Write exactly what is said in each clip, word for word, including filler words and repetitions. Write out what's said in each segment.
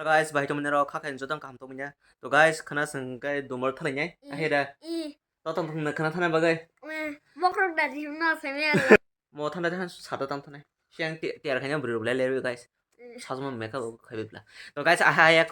Guys, bai tongmani rok kha khe joto kaham tongmani. To guys, khana swng khe dumor thalai nai. Mm. Ahira. Mm. To tong khna khana thana bagwi. Mm. Bokrok da di no se me. Mo thanda thana sata tang thana. Siang ti-, tiar khanya bri rok le le guys. Mm. Sajma makeup khai bla. To guys, aha ya.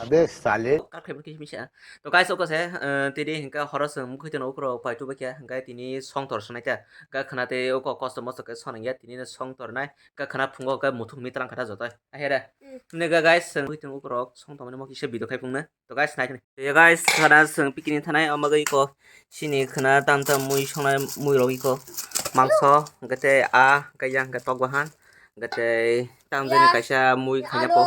Abe sale. Kar khai bla kisi misa. To guys, oko se, eh, tini hinka horo swng mukhui tono ukro pai tu bakya. Hinka tini song tor sanai ta. Hinka khna te oko kosto mosto khe sonang ya tini song tor nai. Hinka khna phungo hinka muthung mitrang kha ta joto. Ahere. Mm. Nega guys, swng tong ukrok song tongmani mo kisa video khai phungne. To guys, nai khne. To guys, khana swng picnic thanai, omo gwi ko sini khna tam tam mui songnai mui rok iko. Mangso, gate a, gaya hwnkhe tok bahan, gate tam jani kaisa mui khanya po.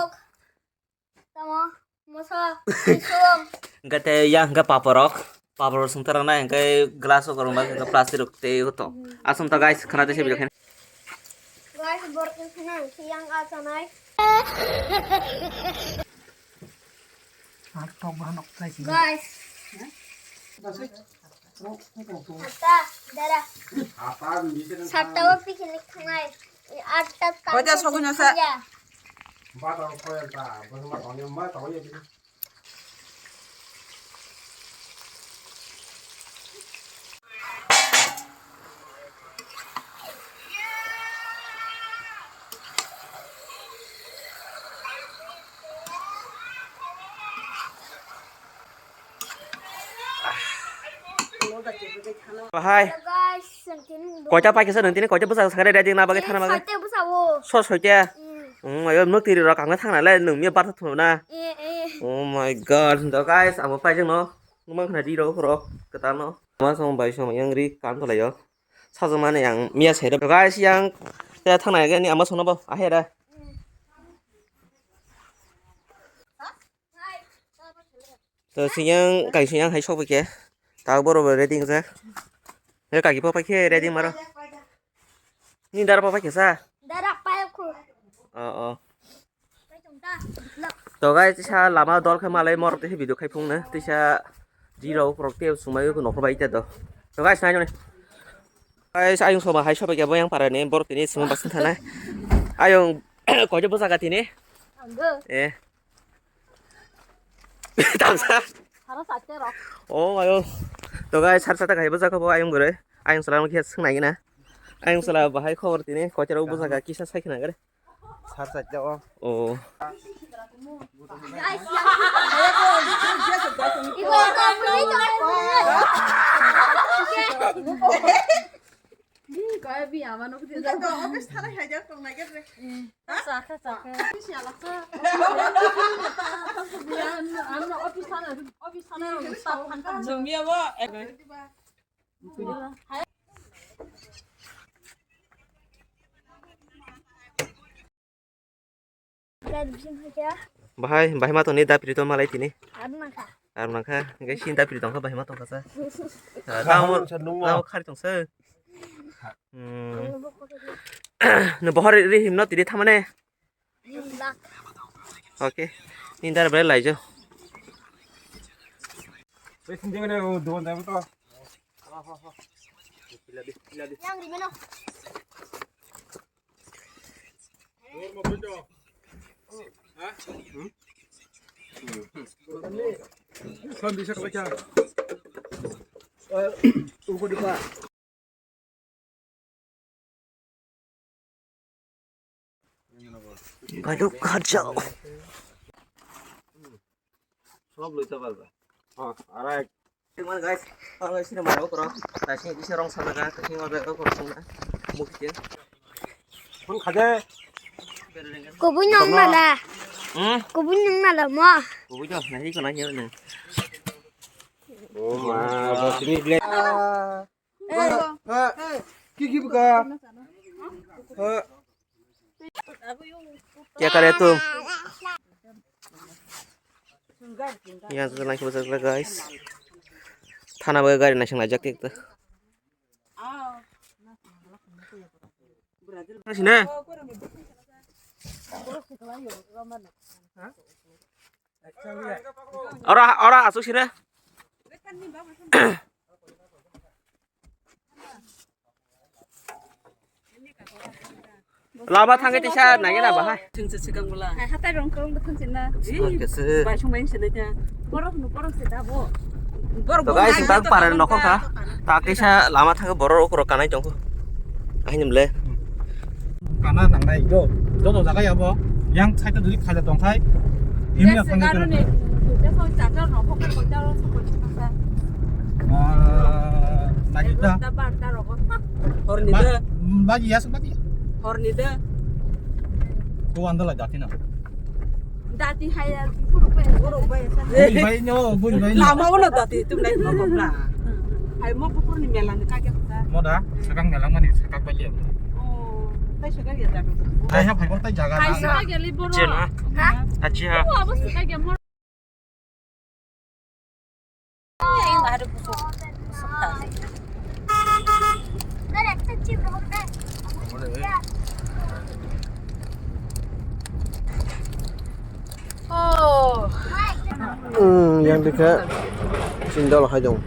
Tamo, moso, bisum. Gate ya hwnkhe paporok. Papor rok sung tara nai hwnkhe glass o kwrwng bai hwnkhe plastic rok tei o to. Aswk ta guys khna tei se video khe. Guys, borok wngkha na hwnkhe yang a chanai. Guys. Satta, dara. Satta o picnic thangnai. Atta. Koi ta sogwi na sa? Bahai. Hello guys, chwng tini bo- Koita paikha sa nung tini koita bwsa sakha ready na bagwi thana bagwi. Soita bwsa o. So soita. Mm. Mm, ayo nuk tiri rok ang thang na le nung mi bar thung na. Eh, eh. Oh my god. Do guys, amo pai jeng no. Nung mang khna ri rok rok ketan no. Ama song bai song yang ri kan to layo. Sajak mani ang miya sai rok. Guys, yang te thang na gani ama song no bo ahe ra. To siyang kai siyang hai sok khe. Ta boro bo ready jak. He kaki po pai khe ready maro. Ni dara po pai khe sa. Dara pai khu. Oh, oh. To guys, tisa lama dol khe malai morok tisa video khai phung na. Tisa di rok rok te sumai ko nokho bai te do. To guys, nai jone. Guys, ayung soba hai soba khe boyang para ni borok tini sumai basin thana. Ayung kojo bwsa ka tini. Anggo. Eh. Tamsa. Sara sate rok. Oh, ayo. To guys, sar sate khai bwsa ko ayung bwrwi. Ayung sala khe sung nai na. Ayung sala bahai khobor tini kojo rok bwsa ka kisa sai khna gare. Sar sate o. Oh. Kaya bi ama nuk di. Kaya to office thanai hai jak tong nai gere. Chakha, chakha. Office ya lakha. Ano office thana, office thana staff thangkha. Jumia bo. Bahai, bahai ma tongni dapri tong malai tini. Ar nangkha. Ar nangkha, hingke sini dapri tongkha, bahai ma tongkha sa. Ah, tamo, tamo khari tongsa. Hmm. Ang bo kotha di. No bohor ri himno tiri thamane. Himlak. Oke. Nindar bre laijo. Yang ri mano. Baluk kharjao. Sob loita palba. Ha, arai. Tingman guys, ang guys, sini mana okoro. Guys, ini bisa rong sana kan, ini ada okoro sana. Mungkin. Pun khade. Kubui nong nala. Hmm? Kubui nong nala mo. Kubui nong, nanti kena nyewa nong. Oh, ma, bos ini blek. Ha, ha. Ki ki buka? Ha. Kya kare tu? Yang tu naik bajak lah guys. Thana bagai gari naik naik jak tik tu. Sini. Ora ora asuk sini. Lama thangwi tisa nangya na bahai. Thwngsa swkang bwla. Hai hatai rong kwrwng bwthang sinna. Ji, bai sung bai sinna kya. Borok no borok se dabo. Borok to guys, borok tak nai para to nokho kha. Tak tisa lama thangwi borok rok kanai tongkho. Ahinimle. Kana nangnai do. Joto jaga yabo. Yang side to duli khaja tongkhai. Himya thangwi. Yes, karone. Joto jaga no phokha ko jaro so ko chha. Ah, nai ta. Horni da. Baji yas baji. Horni da. Ko andala jati na. Dati haya, puro bai. Puro bai. Buri bai no, buri bai no. Lama wala dati tum nai no bla. Hai mo pupur ni mela ni kage kota. Moda, sekarang mela mani sekarang bai liya. Oh, tai sekarang ya jaga. Tai ha phai tai jaga. Hai sekarang ya libur. Cina. Ha? Aji ha. Oh, abos sekarang ya mo. Hmm, yang dikha sindal hai dong.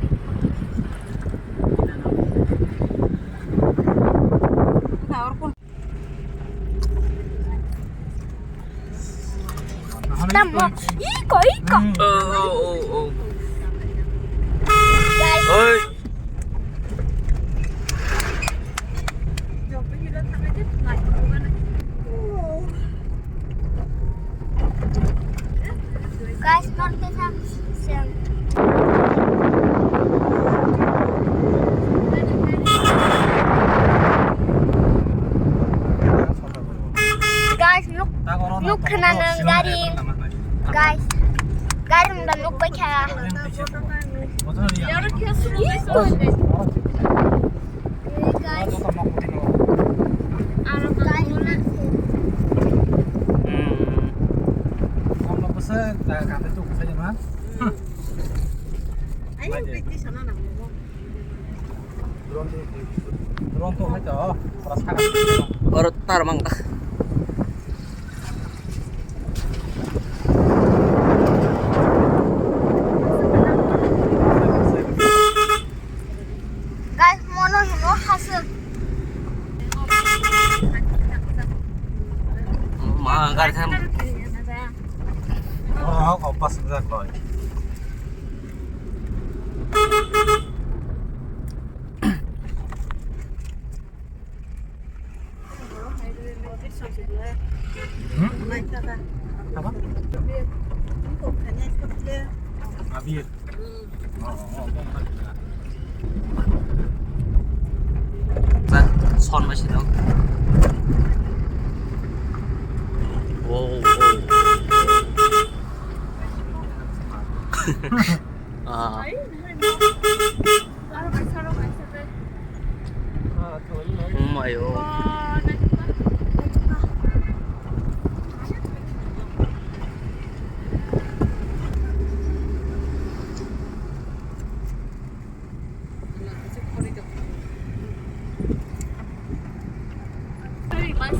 Tamo. Iko, iko. Hmm. Oh, oh, oh, oh. Guys. Oi. Guys, norte sa siyang. Guys, nuk, nuk khna nang gari. Guys, gari mda nuk bai kha. Oro tar mang ta. Guys, mono hino hasuk. Ma, gari khan. Oh, oh, pas jak boy. Hmm? Apa? Abir. Oh, oh, oh. Sa, son ma sino. Oh, oh. Ah. Oh my, oh.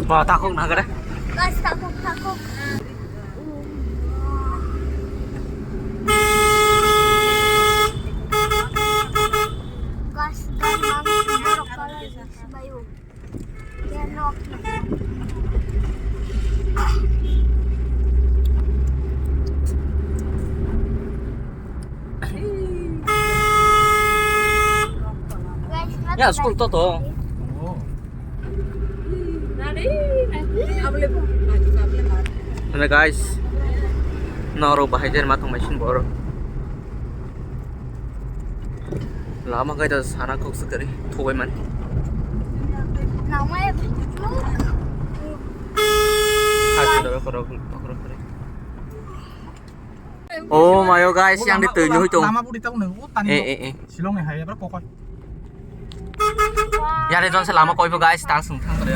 Ba, takhuk na kare. Guys, takhuk, takhuk. Guys, guys, mami, bayo. Ya, school to to. Hello guys, noro bahai jer ma tong machine boro. Lama kai da sana kok se kari thobai man. Lama ya. Hai da korok korok kare. Oh mayo guys, yang di twi nui tong. Lama budi tau nang, oh, tani. Eh, eh, eh. Silong ni hai, berapa koi? Yang di tong se lama koi bo guys, tang sung thang kare.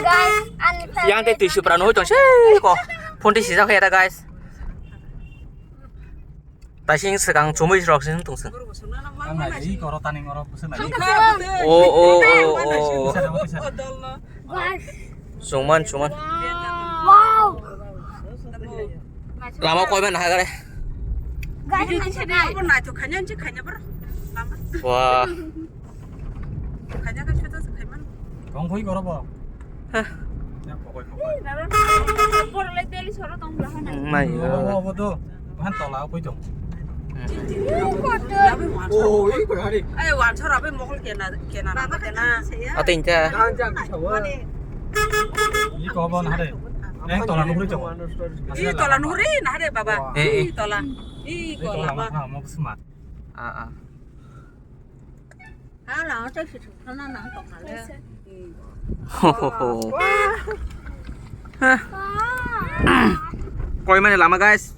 Guys, ani yang di twi supra nui tong se ko. Phone di sijak ya guys. Taising segang chumui rok sing tong sing. Ang nai, i koro tani ngoro bwswk nai. Oh, oh, oh, oh. Bisa dapat bisa. Guys. Chungman, chungman. Wow. Lama koi man hagare. Guys, ini sini. Aku nacho khanya nchi khanya ber. Lama. Wah. Khanya kan sudah khanya. Tong koi koro bo. Hah. Borok lai daily soro tong bwla hana. Nai. Obo, obo do. Ohan tola o poi tong. Oh, oi ko hari. Ai, wansora be mokol kena, kena na, kena. Ate inta. Jan, jan, sawa. Mane. Iko obo na hare. Eh, tola nugri tong. Ih, tola nugri na hare, baba. Eh, eh. Ih, tola. Ih, tola lama. Mok suma. Ah, ah. Hala, oto si thukna nang tong hale. Ho, ho, ho. Hah. Koi mane lama, guys.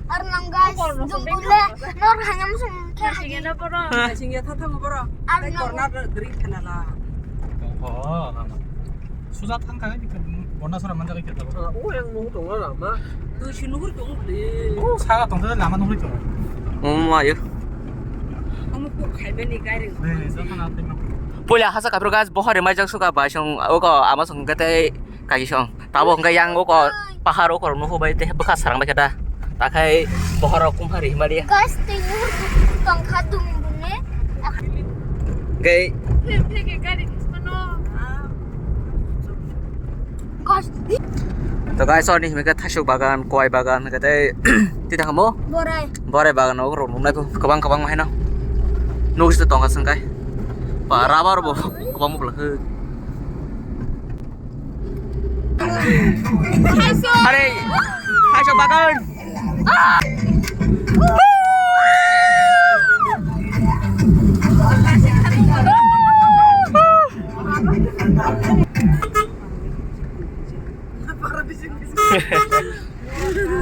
Ar nang, guys, jung bule nor hanyam sung khe. Sing ya na poro. Sing ya tha tha poro. Ar nang. Corner green kana la. Oh, lama. Suja thang kha ni borna sora manja khe ta. O yang nung tong la ma. Tu si nugur tong le. O saga tong lama nung tong. Omo ayo. Omo kok khai bani gari. Puila hasa kapro guys, bohari mai jak suka bai song oko ama song kete kai song. Tabo hingke yang oko pahar oko nuhu bai te bwkha sarang bai keta. Takhai boharo kumhari himari. Guys, tei nuhur tong kha dum bune. Gai. Guys, di. To guys, oni himike thaisuk bagan, koi bagan, hingke tei tita hamo? Borai. Borai bagan o rok nungnai kwbang kwbang ma haino. Nugsi tongkha sengkai. Ba rubber bo kwbang bwlak. Are, thaisuk bagan.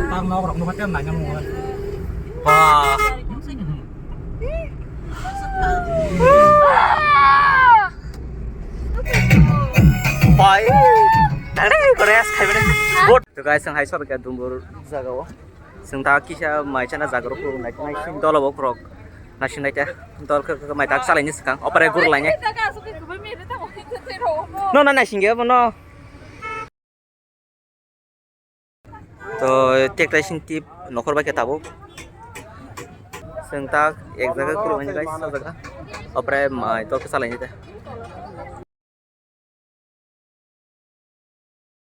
Tang nok rok nukha tem nanya mo. Wah. Pai. Tare kore as khai bene. Bot. To guys, ang hai sob ka dumbur jaga o. Seng ta kisa mai chana jaga rok nai nai sin dol bo krok. Nai sin nai ta dol khe khe mai tak salai ni swkang. Opare gur lai ne. No, no, nai sing ge bo no. To tektai sing tip nokhor bai khe tabuk. Seng tak ek jaga kurung ani guys, sa jaga. Opre mai to khe salai ni te.